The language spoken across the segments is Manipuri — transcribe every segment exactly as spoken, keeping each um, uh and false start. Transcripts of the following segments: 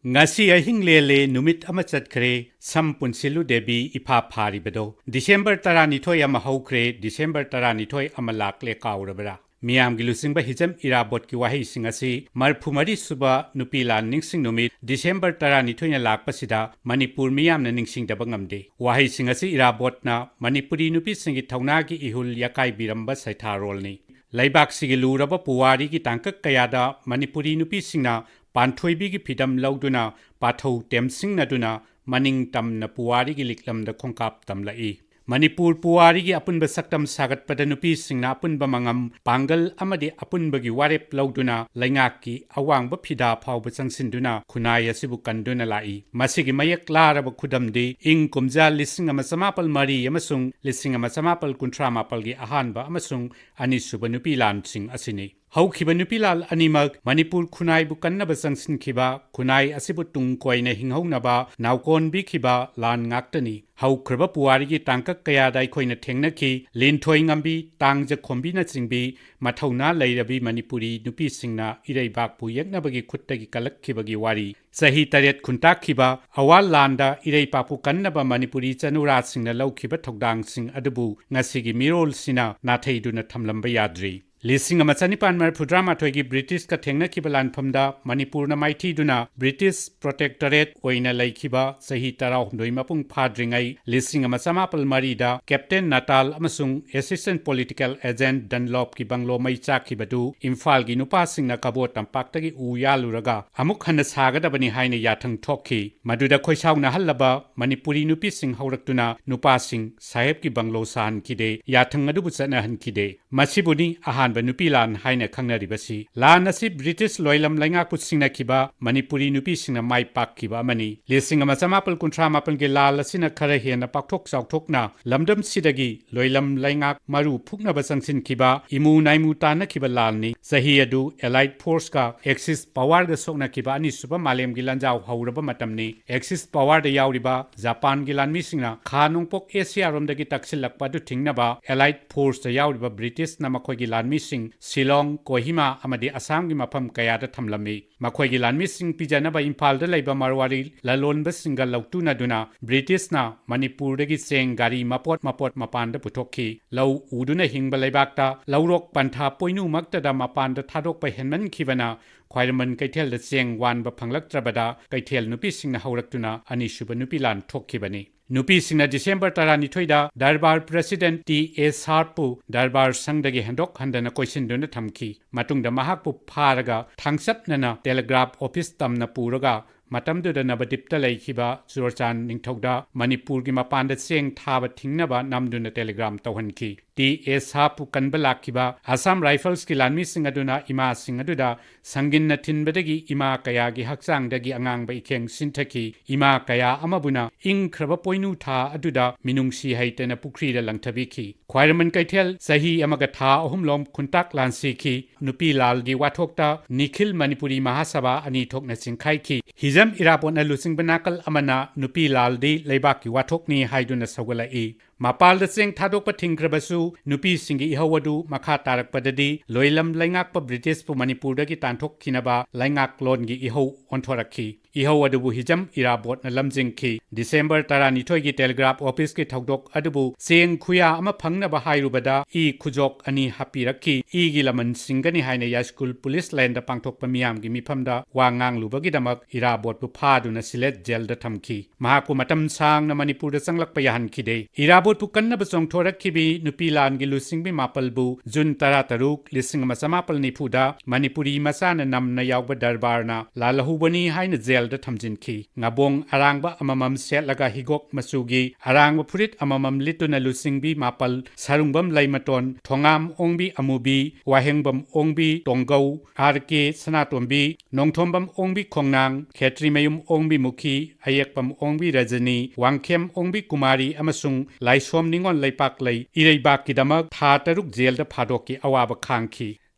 ꯉꯁꯤ ꯑꯍꯤꯡ ꯂꯦꯜꯂꯦ, ꯅꯨꯃꯤꯠ ꯑꯃ ꯆꯠꯈ꯭ꯔꯦ, ꯁꯝ ꯄꯨꯟꯁꯤꯜꯂꯨ ꯗꯦꯕꯤ, ꯏꯐꯥ ꯐꯥꯔꯤꯕꯗꯣ꯫ ꯗꯤꯁꯦꯝꯕꯔ ꯇꯔꯥꯅꯤꯊꯣꯏ ꯑꯃ ꯍꯧꯈ꯭ꯔꯦ, ꯗꯤꯁꯦꯝꯕꯔ ꯇꯔꯥꯅꯤꯊꯣꯏ ꯑꯃ ꯂꯥꯛꯂꯦ, ꯀꯥꯎꯔꯕ꯭ꯔꯥ? ꯃꯤꯌꯥꯝꯒꯤ ꯂꯨꯆꯤꯡꯕ ꯍꯤꯖꯝ ꯏꯔꯥꯕꯣꯠꯀꯤ ꯋꯥꯍꯩꯁꯤꯡ ꯑꯁꯤ ꯃꯔꯤꯐꯨ ꯃꯔꯤ ꯁꯨꯕ ꯅꯨꯄꯤ ꯂꯥꯟ ꯅꯤꯡꯁꯤꯡ ꯅꯨꯃꯤꯠ ꯗꯤꯁꯦꯝꯕꯔ ꯇꯔꯥꯅꯤꯊꯣꯏꯅ ꯂꯥꯛꯄꯁꯤꯗ ꯃꯅꯤꯄꯨꯔ ꯃꯤꯌꯥꯝꯅ ꯅꯤꯡꯁꯤꯡꯗꯕ ꯉꯝꯗꯦ꯫ ꯋꯥꯍꯩꯁꯤꯡ ꯑꯁꯤ ꯏꯔꯥꯕꯣꯠꯅ ꯃꯅꯤꯄꯨꯔꯤ ꯅꯨꯄꯤꯁꯤꯡꯒꯤ ꯊꯧꯅꯥꯒꯤ ꯏꯍꯨꯜ ꯌꯥꯀꯥꯏꯕꯤꯔꯝꯕ ꯁꯩꯊꯥꯔꯣꯜꯅꯤ꯫ ꯂꯩꯕꯥꯛꯁꯤꯒꯤ ꯂꯨꯔꯕ ꯄꯨꯋꯥꯔꯤꯒꯤ ꯇꯥꯡꯀꯛ ꯀꯌꯥꯗ ꯃꯅꯤꯄꯨꯔꯤ ꯅꯨꯄꯤꯁꯤꯡꯅ ꯄꯥꯟꯊꯣꯏꯕꯤꯒꯤ ꯐꯤꯗꯝ ꯂꯧꯗꯨꯅ, ꯄꯥꯊꯧ ꯇꯦꯝꯁꯤꯡꯅꯗꯨꯅ, ꯃꯅꯤꯡ ꯇꯝꯅ ꯄꯨꯋꯥꯔꯤꯒꯤ ꯂꯤꯛꯂꯝꯗ ꯈꯣꯡꯀꯥꯞ ꯇꯝꯂꯛꯏ꯫ ꯃꯅꯤꯄꯨꯔ ꯄꯨꯋꯥꯔꯤꯒꯤ ꯑꯄꯨꯟꯕ ꯁꯛꯇꯝ ꯁꯥꯒꯠꯄꯗ ꯅꯨꯄꯤꯁꯤꯡꯅ ꯑꯄꯨꯟꯕ ꯃꯉꯝ, ꯄꯥꯡꯒꯜ ꯑꯃꯗꯤ ꯑꯄꯨꯟꯕꯒꯤ ꯋꯥꯔꯦꯞ ꯂꯧꯗꯨꯅ ꯂꯩꯉꯥꯛꯀꯤ ꯑꯋꯥꯡꯕ ꯐꯤꯗꯥ ꯐꯥꯎꯕ ꯆꯪꯁꯤꯟꯗꯨꯅ ꯈꯨꯟꯅꯥꯏ ꯑꯁꯤꯕꯨ ꯀꯟꯗꯨꯅ ꯂꯥꯛꯏ꯫ ꯃꯁꯤꯒꯤ ꯃꯌꯦꯛ ꯂꯥꯔꯕ ꯈꯨꯗꯝꯗꯤ ꯏꯪ ꯀꯨꯝꯖꯥ ꯂꯤꯁꯤꯡ ꯑꯃ ꯆꯃꯥꯄꯜ ꯃꯔꯤ ꯑꯃꯁꯨꯡ ꯂꯤꯁꯤꯡ ꯑꯃ ꯆꯃꯥꯄꯜ ꯀꯨꯟꯊ꯭ꯔꯥ ꯃꯥꯄꯜꯒꯤ ꯑꯍꯥꯟꯕ ꯑꯃꯁꯨꯡ ꯑꯅꯤꯁꯨꯕ ꯅꯨꯄꯤ ꯂꯥꯟꯁꯤꯡ ꯑꯁꯤꯅꯤ꯫ ꯍꯧꯈꯤꯕ ꯅꯨꯄꯤ ꯂꯥꯟ ꯑꯅꯤꯃꯛ ꯃꯅꯤꯄꯨꯔ ꯈꯨꯟꯅꯥꯏꯕꯨ ꯀꯟꯅꯕ ꯆꯪꯁꯤꯟꯈꯤꯕ, ꯈꯨꯟꯅꯥꯏ ꯑꯁꯤꯕꯨ ꯇꯨꯡ ꯀꯣꯏꯅ ꯍꯤꯡꯍꯧꯅꯕ ꯅꯥꯎꯀꯣꯟꯕꯤꯈꯤꯕ ꯂꯥꯟ ꯉꯥꯛꯇꯅꯤ꯫ ꯍꯧꯈ꯭ꯔꯕ ꯄꯨꯋꯥꯔꯤꯒꯤ ꯇꯥꯡꯀꯛ ꯀꯌꯥꯗ ꯑꯩꯈꯣꯏꯅ ꯊꯦꯡꯅꯈꯤ, ꯂꯤꯟꯊꯣꯏ ꯉꯝꯕꯤ, ꯇꯥꯡꯖ ꯈꯣꯝꯕꯤꯅꯆꯤꯡꯕꯤ ꯃꯊꯧꯅꯥ ꯂꯩꯔꯕꯤ ꯃꯅꯤꯄꯨꯔꯤ ꯅꯨꯄꯤꯁꯤꯡꯅ ꯏꯔꯩꯕꯥꯛꯄꯨ ꯌꯦꯛꯅꯕꯒꯤ ꯈꯨꯠꯇꯒꯤ ꯀꯜꯂꯛꯈꯤꯕꯒꯤ ꯋꯥꯔꯤ꯫ ꯆꯍꯤ ꯇꯔꯦꯠ ꯈꯨꯟꯇꯥꯛꯈꯤꯕ ꯑꯋꯥ ꯂꯥꯟꯗ ꯏꯔꯩꯄꯥꯛꯄꯨ ꯀꯟꯅꯕ ꯃꯅꯤꯄꯨꯔꯤ ꯆꯅꯨꯔꯥꯁꯤꯡꯅ ꯂꯧꯈꯤꯕ ꯊꯧꯗꯥꯡꯁꯤꯡ ꯑꯗꯨꯕꯨ ꯉꯁꯤꯒꯤ ꯃꯤꯔꯣꯜꯁꯤꯅ ꯅꯥꯊꯩꯗꯨꯅ ꯊꯝꯂꯝꯕ ꯌꯥꯗ꯭ꯔꯤ꯫ ꯂꯤꯁꯤꯡ ꯑꯃ ꯆꯅꯤꯄꯥꯟ ꯃꯔꯤꯐꯨꯇꯔꯥꯃꯥꯊꯣꯏꯒꯤ ꯕ꯭ꯔꯤꯇꯤꯁꯀ ꯊꯦꯡꯅꯈꯤꯕ ꯂꯥꯟꯐꯝꯗ ꯃꯅꯤꯄꯨꯔꯅ ꯃꯥꯏꯊꯤꯗꯨꯅ ꯕ꯭ꯔꯤꯇꯤꯁ ꯄ꯭ꯔꯣꯇꯦꯛꯇꯣꯔꯦꯠ ꯑꯣꯏꯅ ꯂꯩꯈꯤꯕ ꯆꯍꯤ ꯇꯔꯥꯍꯨꯝꯗꯣꯏ ꯃꯄꯨꯡ ꯐꯥꯗ꯭ꯔꯤꯉꯩ, ꯂꯤꯁꯤꯡ ꯑꯃ ꯆꯃꯥꯄꯜ ꯃꯔꯤꯗ ꯀꯦꯞꯇꯦꯟ ꯅꯥꯇꯥꯜ ꯑꯃꯁꯨꯡ ꯑꯦꯁꯤꯁꯇꯦꯟꯠ ꯄꯣꯂꯤꯇꯤꯀꯦꯜ ꯑꯦꯖꯦꯟꯠ ꯗꯟꯂꯣꯞꯀꯤ ꯕꯪꯂꯣ ꯃꯩ ꯆꯥꯛꯈꯤꯕꯗꯨ ꯏꯝꯐꯥꯜꯒꯤ ꯅꯨꯄꯥꯁꯤꯡꯅ ꯀꯕꯣ ꯇꯝꯄꯥꯛꯇꯒꯤ ꯎ ꯌꯥꯜꯂꯨꯔꯒ ꯑꯃꯨꯛ ꯍꯟꯅ ꯁꯥꯒꯗꯕꯅꯤ ꯍꯥꯏꯅ ꯌꯥꯊꯪ ꯊꯣꯛꯈꯤ꯫ ꯃꯗꯨꯗ ꯈꯣꯏꯁꯥꯎꯅꯍꯜꯂꯕ ꯃꯅꯤꯄꯨꯔꯤ ꯅꯨꯄꯤꯁꯤꯡ ꯍꯧꯔꯛꯇꯨꯅ ꯅꯨꯄꯥꯁꯤꯡ ꯁꯥꯍꯦꯕꯀꯤ ꯕꯪꯂꯣ ꯁꯥꯍꯟꯈꯤꯗꯦ, ꯌꯥꯊꯪ ꯑꯗꯨꯕꯨ ꯆꯠꯅꯍꯟꯈꯤꯗꯦ꯫ ꯃꯁꯤꯕꯨꯅꯤ ꯑꯍꯥꯟꯕ ꯅꯨꯄꯤ ꯂꯥꯟ ꯍꯥꯏꯅ ꯈꯪꯅꯔꯤꯕꯁꯤ꯫ ꯂꯥꯟ ꯑꯁꯤ ꯕ꯭ꯔꯤꯇꯤꯁ ꯂꯣꯏꯂꯝ ꯂꯩꯉꯥꯛꯄꯨ ꯁꯤꯡꯅꯈꯤꯕ ꯃꯅꯤꯄꯨꯔꯤ ꯅꯨꯄꯤꯁꯤꯡꯅ ꯃꯥꯏ ꯄꯥꯛꯈꯤꯕ ꯑꯃꯅꯤ꯫ ꯂꯤꯁꯤꯡ ꯑꯃ ꯆꯃꯥꯄꯜ ꯀꯨꯟꯊ꯭ꯔꯥ ꯃꯥꯄꯜꯒꯤ ꯂꯥꯟ ꯑꯁꯤꯅ ꯈꯔ ꯍꯦꯟꯅ ꯄꯥꯛꯊꯣꯛ ꯆꯥꯎꯊꯣꯛꯅ ꯂꯝꯗꯝꯁꯤꯗꯒꯤ ꯂꯣꯏꯂꯝ ꯂꯩꯉꯥꯛ ꯃꯔꯨ ꯐꯨꯛꯅꯕ ꯆꯪꯁꯤꯟꯈꯤꯕ, ꯏꯃꯨ ꯅꯥꯏꯃꯨ ꯇꯥꯟꯅꯈꯤꯕ ꯂꯥꯟꯅꯤ꯫ ꯆꯍꯤ ꯑꯗꯨ ꯑꯦꯂꯥꯏꯠ ꯐꯣꯔꯁꯀ ꯑꯦꯛꯁꯤꯁ ꯄꯋꯥꯔꯒ ꯁꯣꯛꯅꯈꯤꯕ ꯑꯅꯤꯁꯨꯕ ꯃꯥꯂꯦꯝꯒꯤ ꯂꯥꯟꯖꯥꯎ ꯍꯧꯔꯕ ꯃꯇꯝꯅꯤ꯫ ꯑꯦꯛꯁꯤꯁ ꯄꯋꯥꯔꯗ ꯌꯥꯎꯔꯤꯕ ꯖꯄꯥꯟꯒꯤ ꯂꯥꯟꯃꯤꯁꯤꯡꯅ ꯈꯥ ꯅꯣꯡꯄꯣꯛ ꯑꯦꯁꯤꯌꯥꯔꯣꯝꯗꯒꯤ ꯇꯛꯁꯤꯜꯂꯛꯄ ꯑꯗꯨ ꯊꯤꯡꯅꯕ ꯑꯦꯂꯥꯏꯠ ꯐꯣꯔꯁꯇ ꯌꯥꯎꯔꯤꯕ ꯕ꯭ꯔꯤꯇꯤꯁꯅ ꯃꯈꯣꯏꯒꯤ ꯂꯥꯟꯃꯤ ꯂꯥꯟꯃꯤꯁꯤꯡ ꯁꯤꯂꯣꯡ, ꯀꯣꯍꯤꯃꯥ ꯑꯃꯗꯤ ꯑꯁꯥꯝꯒꯤ ꯃꯐꯝ ꯀꯌꯥꯗ ꯊꯝꯂꯝꯃꯤ꯫ ꯃꯈꯣꯏꯒꯤ ꯂꯥꯟꯃꯤꯁꯤꯡ ꯄꯤꯖꯅꯕ ꯏꯝꯐꯥꯜꯗ ꯂꯩꯕ ꯃꯔꯋꯥꯔꯤ ꯂꯂꯣꯟꯕꯁꯤꯡꯒ ꯂꯧꯇꯨꯅꯗꯨꯅ ꯕ꯭ꯔꯤꯇꯤꯁꯅ ꯃꯅꯤꯄꯨꯔꯗꯒꯤ ꯆꯦꯡ ꯒꯥꯔꯤ ꯃꯄꯣꯠ ꯃꯄꯣꯠ ꯃꯄꯥꯟꯗ ꯄꯨꯊꯣꯛꯈꯤ꯫ ꯂꯧ ꯎꯗꯨꯅ ꯍꯤꯡꯕ ꯂꯩꯕꯥꯛꯇ ꯂꯧꯔꯣꯛ ꯄꯟꯊꯥ ꯄꯣꯏꯅꯨꯃꯛꯇꯗ ꯃꯄꯥꯟꯗ ꯊꯥꯗꯣꯛꯄ ꯍꯦꯟꯃꯟꯈꯤꯕꯅ ꯈ꯭ꯋꯥꯏꯔꯝꯕꯟ ꯀꯩꯊꯦꯜꯗ ꯆꯦꯡ ꯋꯥꯟꯕ ꯐꯪꯂꯛꯇ꯭ꯔꯕꯗ ꯀꯩꯊꯦꯜ ꯅꯨꯄꯤꯁꯤꯡꯅ ꯍꯧꯔꯛꯇꯨꯅ ꯑꯅꯤꯁꯨꯕ ꯅꯨꯄꯤ ꯂꯥꯟ ꯊꯣꯛꯈꯤꯕꯅꯤ꯫ ꯅꯨꯄꯤꯁꯤꯡꯅ December ꯇꯔꯥꯅꯤꯊꯣꯏꯗ darbar president T A ꯁꯥꯔꯞꯄꯨ darbar ꯁꯪꯗꯒꯤ ꯍꯦꯟꯗꯣꯛ ꯍꯟꯗꯅ ꯀꯣꯏꯁꯤꯟꯗꯨꯅ ꯊꯝꯈꯤ꯫ ꯃꯇꯨꯡꯗ ꯃꯍꯥꯛꯄꯨ ꯐꯥꯔꯒ ꯊꯥꯡꯆꯠꯅꯅ ꯇꯦꯂꯤꯒ꯭ꯔꯥꯐ ꯑꯣꯐꯤꯁ ꯇꯝꯅ ꯄꯨꯔꯒ ꯃꯇꯝꯗꯨꯗ ꯅꯕꯗꯤꯞꯇ ꯂꯩꯈꯤꯕ ꯆꯨꯔꯆꯥꯟ ꯅꯤꯡꯊꯧꯗ ꯃꯅꯤꯄꯨꯔꯒꯤ ꯃꯄꯥꯟꯗ ꯆꯦꯡ ꯊꯥꯕ ꯊꯤꯡꯅꯕ ꯅꯝꯗꯨꯅ ꯇꯦꯂꯤꯒ꯭ꯔꯥꯝ ꯇꯧꯍꯟꯈꯤ꯫ ꯇꯤ ꯑꯦ ꯁꯥꯍꯕꯄꯨ ꯀꯟꯕ ꯂꯥꯛꯈꯤꯕ ꯑꯁꯥꯝ ꯔꯥꯏꯐꯜꯁꯀꯤ ꯂꯥꯟꯃꯤꯁꯤꯡ ꯑꯗꯨꯅ ꯏꯃꯥꯁꯤꯡ ꯑꯗꯨꯗ ꯁꯪꯒꯤꯟꯅ ꯊꯤꯟꯕꯗꯒꯤ ꯏꯃꯥ ꯀꯌꯥꯒꯤ ꯍꯛꯆꯥꯡꯗꯒꯤ ꯑꯉꯥꯡꯕ ꯏꯈꯦꯡ ꯁꯤꯟꯊꯈꯤ꯫ ꯏꯃꯥ ꯀꯌꯥ ꯑꯃꯕꯨꯅ ꯏꯪꯈ꯭ꯔꯕ ꯄꯣꯏꯅꯨ ꯊꯥ ꯑꯗꯨꯗ ꯃꯤꯅꯨꯡꯁꯤ ꯍꯩꯇꯅ ꯄꯨꯈ꯭ꯔꯤꯗ ꯂꯪꯊꯕꯤꯈꯤ꯫ ꯈ꯭ꯋꯥꯏꯔꯝꯕꯟ ꯀꯩꯊꯦꯜ ꯆꯍꯤ ꯑꯃꯒ ꯊꯥ ꯑꯍꯨꯝꯂꯣꯝ ꯈꯨꯟꯇꯥꯛ ꯂꯥꯟꯁꯤꯈꯤ꯫ ꯅꯨꯄꯤ ꯂꯥꯜꯒꯤ ꯋꯥꯊꯣꯛꯇ ꯅꯤꯈꯤꯜ ꯃꯅꯤꯄꯨꯔꯤ ꯃꯍꯥꯁꯚꯥ ꯑꯅꯤ ꯊꯣꯛꯅ ꯆꯤꯡꯈꯥꯏꯈꯤ꯫ ꯍꯤꯖꯝ ꯏꯔꯥꯕꯣꯠꯅ ꯂꯨꯆꯤꯡꯕ ꯅꯥꯀꯜ ꯑꯃꯅ ꯅꯨꯄꯤ ꯂꯥꯜꯗꯤ ꯂꯩꯕꯥꯛꯀꯤ ꯋꯥꯊꯣꯛꯅꯤ ꯍꯥꯏꯗꯨꯅ ꯁꯧꯒꯠꯂꯛꯏ꯫ ꯃꯄꯥꯜꯗ ꯆꯦꯡ ꯊꯥꯗꯣꯛꯄ ꯊꯤꯡꯈ꯭ꯔꯕꯁꯨ ꯅꯨꯄꯤꯁꯤꯡꯒꯤ ꯏꯍꯧ ꯑꯗꯨ ꯃꯈꯥ ꯇꯥꯔꯛꯄꯗꯗꯤ ꯂꯣꯏꯂꯝ ꯂꯩꯉꯥꯛꯄ ꯕ꯭ꯔꯤꯇꯤꯁꯄꯨ ꯃꯅꯤꯄꯨꯔꯗꯒꯤ ꯇꯥꯟꯊꯣꯛꯈꯤꯅꯕ ꯂꯩꯉꯥꯛꯂꯣꯟꯒꯤ ꯏꯍꯧ ꯑꯣꯟꯊꯣꯔꯛꯈꯤ꯫ ꯏꯍꯧ ꯑꯗꯨꯕꯨ ꯍꯤꯖꯝ ꯏꯔꯥꯕꯣꯠꯅ ꯂꯝꯖꯤꯡꯈꯤ꯫ ꯗꯤꯁꯦꯝꯕꯔ ꯇꯔꯥꯅꯤꯊꯣꯏꯒꯤ ꯇꯦꯂꯤꯒ꯭ꯔꯥꯐ ꯑꯣꯐꯤꯁꯀꯤ ꯊꯧꯗꯣꯛ ꯑꯗꯨꯕꯨ ꯆꯦꯡ ꯈꯨꯌꯥ ꯑꯃ ꯐꯪꯅꯕ ꯍꯥꯏꯔꯨꯕꯗ ꯏ ꯈꯨꯖꯣꯛ ꯑꯅꯤ ꯍꯥꯞꯄꯤꯔꯛꯈꯤ꯫ ꯏꯒꯤ ꯂꯃꯟ ꯁꯤꯡꯒꯅꯤ ꯍꯥꯏꯅ ꯌꯥꯏꯁ꯭ꯀꯨꯜ ꯄꯨꯂꯤꯁ ꯂꯦꯟꯗ ꯄꯥꯡꯊꯣꯛꯄ ꯃꯤꯌꯥꯝꯒꯤ ꯃꯤꯐꯝꯗ ꯋꯥ ꯉꯥꯡꯂꯨꯕꯒꯤꯗꯃꯛ ꯏꯔꯥꯕꯣꯠꯄꯨ ꯐꯥꯗꯨꯅ ꯁꯤꯂꯦꯠ ꯖꯦꯜꯗ ꯊꯝꯈꯤ꯫ ꯃꯍꯥꯛꯄꯨ ꯃꯇꯝ ꯁꯥꯡꯅ ꯃꯅꯤꯄꯨꯔꯗ ꯆꯪꯂꯛꯄ ꯌꯥꯍꯟꯈꯤꯗꯦ꯫ ꯏꯔꯥꯕꯣꯠꯄꯨ ꯀꯟꯅꯕ ꯆꯣꯡꯊꯣꯔꯛꯈꯤꯕꯤ ꯅꯨꯄꯤ ꯂꯥꯟꯒꯤ ꯂꯨꯆꯤꯡꯕꯤ ꯃꯥꯄꯜꯕꯨ ꯖꯨꯟ ꯇꯔꯥꯇꯔꯨꯛ, ꯂꯤꯁꯤꯡ ꯑꯃ ꯆꯃꯥꯄꯜ ꯅꯤꯐꯨꯗ ꯃꯅꯤꯄꯨꯔꯤ ꯃꯆꯥꯅ ꯅꯝꯅ ꯌꯥꯎꯕ ꯗꯔꯕꯥꯔꯅ ꯂꯥꯜꯍꯧꯕꯅꯤ ꯍꯥꯏꯅ ꯖꯦꯜꯗ ꯊꯝꯖꯤꯟꯈꯤ꯫ ꯉꯥꯕꯣꯡ ꯑꯔꯥꯡꯕ ꯑꯃꯃꯝ ꯁꯦꯠꯂꯒ ꯍꯤꯒꯣꯛ ꯃꯆꯨꯒꯤ ꯑꯔꯥꯡꯕ ꯐꯨꯔꯤꯠ ꯑꯃꯃꯝ ꯂꯤꯠꯇꯨꯅ ꯂꯨꯆꯤꯡꯕꯤ ꯃꯥꯄꯜ ꯁꯔꯨꯡꯕꯝ ꯂꯩꯃꯇꯣꯟ, ꯊꯣꯉꯥꯝ ꯑꯣꯡꯕꯤ ꯑꯃꯨꯕꯤ, ꯋꯥꯍꯦꯡꯕꯝ ꯑꯣꯡꯕꯤ ꯇꯣꯡꯒꯧ, ꯑꯥꯔ ꯀꯦ ꯁꯅꯥꯇꯣꯝꯕꯤ, ꯅꯣꯡꯊꯣꯝꯕꯝ ꯑꯣꯡꯕꯤ ꯈꯣꯡꯅꯥꯡ, ꯈꯦꯇ꯭ꯔꯤꯃꯌꯨꯝ ꯑꯣꯡꯕꯤ ꯃꯨꯈꯤ, ꯑꯌꯦꯛꯄꯝ ꯑꯣꯡꯕꯤ ꯔꯖꯅꯤ, ꯋꯥꯡꯈꯦꯝ ꯑꯣꯡꯕꯤ ꯀꯨꯃꯥꯔꯤ ꯑꯃꯁꯨꯡ ꯂꯥꯏꯁꯣꯝ ꯅꯤꯉꯣꯜ ꯂꯩꯄꯥꯛꯂꯩ ꯏꯔꯩꯕꯥꯛꯀꯤꯗꯃꯛ ꯊꯥ ꯇꯔꯨꯛ ꯖꯦꯜꯗ ꯐꯥꯗꯣꯛꯀꯤ ꯑꯋꯥꯕ ꯈꯥꯡꯈꯤ꯫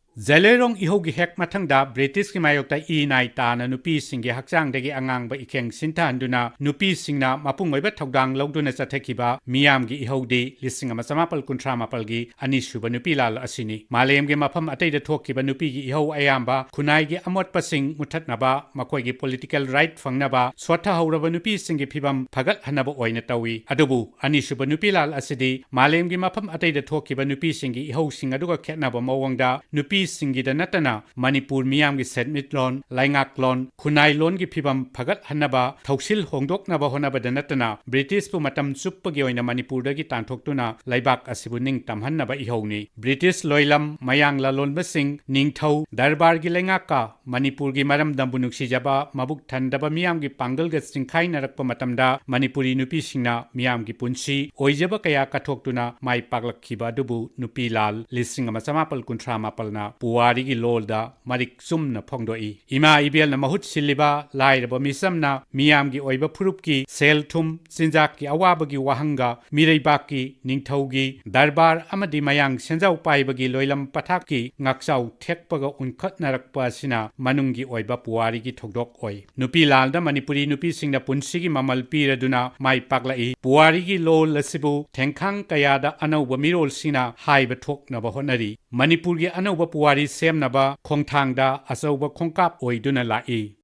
ꯖꯦꯂꯦꯔꯣꯡ ꯏꯍꯧꯒꯤ ꯍꯦꯛ ꯃꯊꯪꯗ ꯕ꯭ꯔꯤꯇꯤꯁꯀꯤ ꯃꯥꯌꯣꯛꯇ ꯏ ꯅꯥꯏ ꯇꯥꯅ ꯅꯨꯄꯤꯁꯤꯡꯒꯤ ꯍꯛꯆꯥꯡꯗꯒꯤ ꯑꯉꯥꯡꯕ ꯏꯈꯦꯡ ꯁꯤꯟꯊꯍꯟꯗꯨꯅ ꯅꯨꯄꯤꯁꯤꯡꯅ ꯃꯄꯨꯡ ꯑꯣꯏꯕ ꯊꯧꯗꯥꯡ ꯂꯧꯗꯨꯅ ꯆꯠꯊꯈꯤꯕ ꯃꯤꯌꯥꯝꯒꯤ ꯏꯍꯧꯗꯤ ꯂꯤꯁꯤꯡ ꯑꯃ ꯆꯃꯥꯄꯜ ꯀꯨꯟꯊ꯭ꯔꯥ ꯃꯥꯄꯜꯒꯤ ꯑꯅꯤꯁꯨꯕ ꯅꯨꯄꯤ ꯂꯥꯜ ꯑꯁꯤꯅꯤ꯫ ꯃꯥꯂꯦꯝꯒꯤ ꯃꯐꯝ ꯑꯇꯩꯗ ꯊꯣꯛꯈꯤꯕ ꯅꯨꯄꯤꯒꯤ ꯏꯍꯧ ꯑꯌꯥꯝꯕ ꯈꯨꯟꯅꯥꯏꯒꯤ ꯑꯃꯣꯠꯄꯁꯤꯡ ꯃꯨꯊꯠꯅꯕ, ꯃꯈꯣꯏꯒꯤ political right ꯐꯪꯅꯕ, ꯁꯣꯠꯊꯍꯧꯔꯕ ꯅꯨꯄꯤꯁꯤꯡꯒꯤ ꯐꯤꯚꯝ ꯐꯒꯠꯍꯟꯅꯕ ꯑꯣꯏꯅ ꯇꯧꯏ꯫ ꯑꯗꯨꯕꯨ ꯑꯅꯤꯁꯨꯕ ꯅꯨꯄꯤ ꯂꯥꯜ ꯑꯁꯤꯗꯤ ꯃꯥꯂꯦꯝꯒꯤ ꯃꯐꯝ ꯑꯇꯩꯗ ꯊꯣꯛꯈꯤꯕ ꯅꯨꯄꯤꯁꯤꯡꯒꯤ ꯏꯍꯧꯁꯤꯡ ꯑꯗꯨꯒ ꯈꯦꯠꯅꯕ ꯃꯑꯣꯡꯗ ꯅꯨꯄꯤꯁꯤꯡꯒꯤꯗ ꯅꯠꯇꯅ ꯃꯅꯤꯄꯨꯔ ꯃꯤꯌꯥꯝꯒꯤ ꯁꯦꯟꯃꯤꯠꯂꯣꯟ, ꯂꯩꯉꯥꯛꯂꯣꯟ, ꯈꯨꯟꯅꯥꯏꯂꯣꯟꯒꯤ ꯐꯤꯚꯝ ꯐꯒꯠꯍꯟꯅꯕ, ꯊꯧꯁꯤꯜ ꯍꯣꯡꯗꯣꯛꯅꯕ ꯍꯣꯠꯅꯕꯗ ꯅꯠꯇꯅ ꯕ꯭ꯔꯤꯇꯤꯁꯄꯨ ꯃꯇꯝ ꯆꯨꯞꯄꯒꯤ ꯑꯣꯏꯅ ꯃꯅꯤꯄꯨꯔꯗꯒꯤ ꯇꯥꯟꯊꯣꯛꯇꯨꯅ ꯂꯩꯕꯥꯛ ꯑꯁꯤꯕꯨ ꯅꯤꯡꯇꯝꯍꯟꯅꯕ ꯏꯍꯧꯅꯤ꯫ ꯕ꯭ꯔꯤꯇꯤꯁ ꯂꯣꯏꯂꯝ, ꯃꯌꯥꯡ ꯂꯂꯣꯟꯕꯁꯤꯡ, ꯅꯤꯡꯊꯧ, ꯗꯔꯕꯥꯔꯒꯤ ꯂꯩꯉꯥꯛꯀ ꯃꯅꯤꯄꯨꯔꯒꯤ ꯃꯔꯝꯗꯝꯕꯨ ꯅꯨꯡꯁꯤꯖꯕ ꯃꯕꯨꯛ ꯊꯟꯗꯕ ꯃꯤꯌꯥꯝꯒꯤ ꯄꯥꯡꯒꯜꯒ ꯆꯤꯡꯈꯥꯏꯅꯔꯛꯄ ꯃꯇꯝꯗ ꯃꯅꯤꯄꯨꯔꯤ ꯅꯨꯄꯤꯁꯤꯡꯅ ꯃꯤꯌꯥꯝꯒꯤ ꯄꯨꯟꯁꯤ ꯑꯣꯏꯖꯕ ꯀꯌꯥ ꯀꯠꯊꯣꯛꯇꯨꯅ ꯃꯥꯏ ꯄꯥꯛꯂꯛꯈꯤꯕ ꯑꯗꯨꯕꯨ ꯅꯨꯄꯤ ꯂꯥꯜ ꯂꯤꯁꯤꯡ ꯑꯃ ꯆꯃꯥꯄꯜ ꯀꯨꯟꯊ꯭ꯔꯥ ꯃꯥꯄꯜꯅ ꯄꯨꯋꯥꯔꯤꯒꯤ ꯂꯣꯜꯗ ꯃꯔꯤꯛ ꯆꯨꯝꯅ ꯐꯣꯡꯗꯣꯛꯏ꯫ ꯏꯃꯥ ꯏꯕꯦꯜꯅ ꯃꯍꯨꯠ ꯁꯤꯜꯂꯤꯕ ꯂꯥꯏꯔꯕ ꯃꯤꯆꯝꯅ ꯃꯤꯌꯥꯝꯒꯤ ꯑꯣꯏꯕ ꯐꯨꯔꯨꯞꯀꯤ ꯁꯦꯜ ꯊꯨꯝ, ꯆꯤꯟꯖꯥꯛꯀꯤ ꯑꯋꯥꯕꯒꯤ ꯋꯥꯍꯪꯒ ꯃꯤꯔꯩꯕꯥꯛꯀꯤ, ꯅꯤꯡꯊꯧꯒꯤ, ꯗꯔꯕꯥꯔ ꯑꯃꯗꯤ ꯃꯌꯥꯡ ꯁꯦꯟꯖꯥꯎ ꯄꯥꯏꯕꯒꯤ ꯂꯣꯏꯂꯝ ꯄꯊꯥꯞꯀꯤ ꯉꯥꯛꯆꯥꯎ ꯊꯦꯛꯄꯒ ꯎꯟꯈꯠꯅꯔꯛꯄ ꯑꯁꯤꯅ ꯃꯅꯨꯡꯒꯤ ꯑꯣꯏꯕ ꯄꯨꯋꯥꯔꯤꯒꯤ ꯊꯧꯗꯣꯛ ꯑꯣꯏ꯫ ꯅꯨꯄꯤ ꯂꯥꯜꯗ ꯃꯅꯤꯄꯨꯔꯤ ꯅꯨꯄꯤꯁꯤꯡꯅ ꯄꯨꯟꯁꯤꯒꯤ ꯃꯃꯜ ꯄꯤꯔꯗꯨꯅ ꯃꯥꯏ ꯄꯥꯛꯂꯛꯏ꯫ ꯄꯨꯋꯥꯔꯤꯒꯤ ꯂꯣꯜ ꯑꯁꯤꯕꯨ ꯊꯦꯡꯈꯥꯡ ꯀꯌꯥꯗ ꯑꯅꯧꯕ ꯃꯤꯔꯣꯜꯁꯤꯡꯅ ꯍꯥꯏꯕ ꯊꯣꯛꯅꯕ ꯍꯣꯠꯅꯔꯤ꯫ ꯃꯅꯤꯄꯨꯔꯒꯤ ꯑꯅꯧꯕ ꯄꯨꯋꯥꯔꯤ ꯁꯦꯝꯅꯕ ꯈꯣꯡꯊꯥꯡꯗ ꯑꯆꯧꯕ ꯈꯣꯡꯀꯥꯞ ꯑꯣꯏꯗꯨꯅ ꯂꯥꯛꯏ꯫